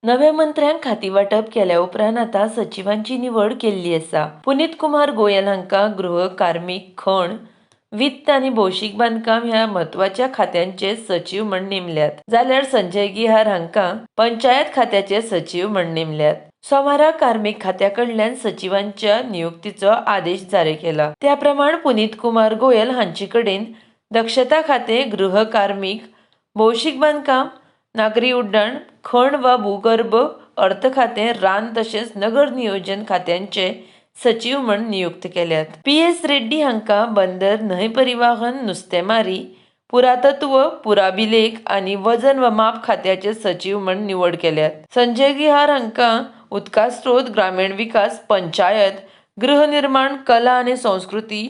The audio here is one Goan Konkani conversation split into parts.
नव्या मंत्र्यांक खाती वांटप केल्या उपरांत आतां सचिवांची निवड केल्ली आसा. पुनीत कुमार गोयल हांकां गृह, कार्मीक, खण, वित्त आनी भौशीक बांदकाम ह्या म्हत्वाच्या खात्यांचे सचीव म्हण नेमल्यात, जाल्यार संजय गिहार हांकां पंचायत खात्याचे सचीव म्हण नेमल्यात. सोमारा कार्मीक खात्या कडल्यान सचिवांच्या नियुक्तीचो आदेश जारी केला. त्या प्रमाण पुनीत कुमार गोयल हांचे कडेन दक्षता खातें, गृह, कार्मीक, भौशीक बांदकाम, नागरी उड्डाण, खण वा भूगर्भ, अर्थ खातें, रान तशेंच नगर नियोजन खात्यांचे सचीव म्हण नियुक्त केल्यात. पी एस रेड्डी हांकां बंदर, न्हंय परिवाहन, नुस्तेमारी, पुरातत्व, पुराभिलेख आनी वजन वा माप खात्याचे सचीव म्हण निवड केल्यात. संजय गिहार हांकां उदका स्रोत, ग्रामीण विकास, पंचायत, गृहनिर्माण, कला आनी संस्कृती,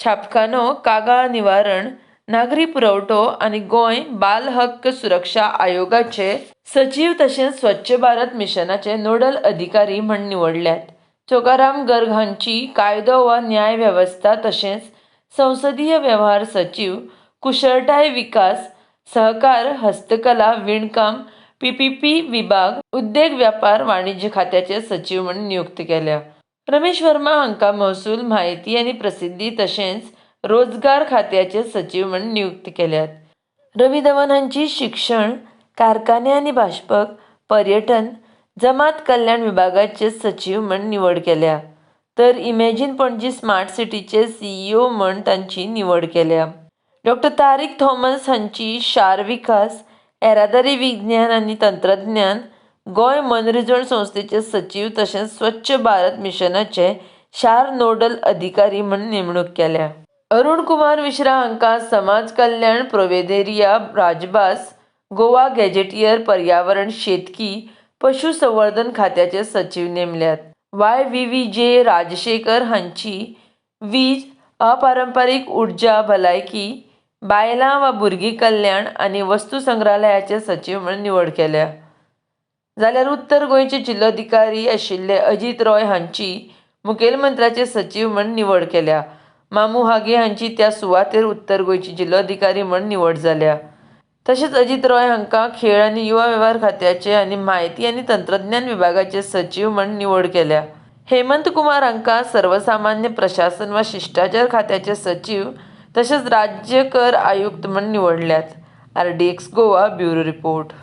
छापखानो, कागाळ निवारण, नागरी पुरवठो आनी गोंय बाल हक्क सुरक्षा आयोगाचे सचीव तशेंच स्वच्छ भारत मिशनाचे नोडल अधिकारी म्हण निवडल्यात. चोकाराम गर्ग हांची कायदो वा न्याय वेवस्था तशेंच संसदीय वेव्हार सचीव, कुशळटाय विकास, सहकार, हस्तकला, विणकाम, पीपीपी विभाग, उद्देग व्यापार वाणिज्य खात्याचे सचीव म्हण नियुक्त केल्या. रमेश वर्मा हांकां महसूल, म्हायती आनी प्रसिद्धी तशेंच रोजगार खात्याचे सचीव म्हण नियुक्त केल्यात. रवी धवन हांची शिक्षण, कारखाने आनी भाजपक, पर्यटन, जमात कल्याण विभागाचे सचीव म्हण निवड केल्या, तर इमॅजीन पणजी स्मार्ट सिटीचे सीईओ म्हण तांची निवड केल्या. डॉक्टर तारीक थॉमस हांची शार विकास, येरादारी विज्ञान आनी तंत्रज्ञान, गोंय मनरिजवण संस्थेचे सचीव तशेंच स्वच्छ भारत मिशनाचे शार नोडल अधिकारी म्हण नेमणूक केल्या. अरुण कुमार मिश्रा हांकां समाज कल्याण, प्रोवेदेरिया, राजभास, गोवा गॅजेटियर, पर्यावरण, शेतकी, पशुसंवर्धन खात्याचे सचीव नेमल्यात. Y V V J Rajashekhar हांची वीज, अपारंपरीक उर्जा, भलायकी, बायलां वा भुरगीं कल्याण आनी वस्तू संग्रहालयाचे सचीव म्हण निवड केल्या, जाल्यार उत्तर गोंयचे जिल्लोधिकारी आशिल्ले अजीत रॉय हांची मुखेलमंत्र्याचे सचीव म्हण निवड केल्या. मामू हागे हांची त्या सुवातेर उत्तर गोंयचे जिल्लोधिकारी म्हण निवड जाल्या. तशेंच अजीत रॉय हांकां खेळ आनी युवा वेव्हार खात्याचे आनी म्हायती आनी तंत्रज्ञान विभागाचे सचीव म्हण निवड केल्या. हेमंत कुमार हांकां सर्वसामान्य प्रशासन वा शिश्टाचार खात्याचे सचीव तशेंच राज्य कर आयुक्त म्हण निवडल्यात. RDX Goa bureau report.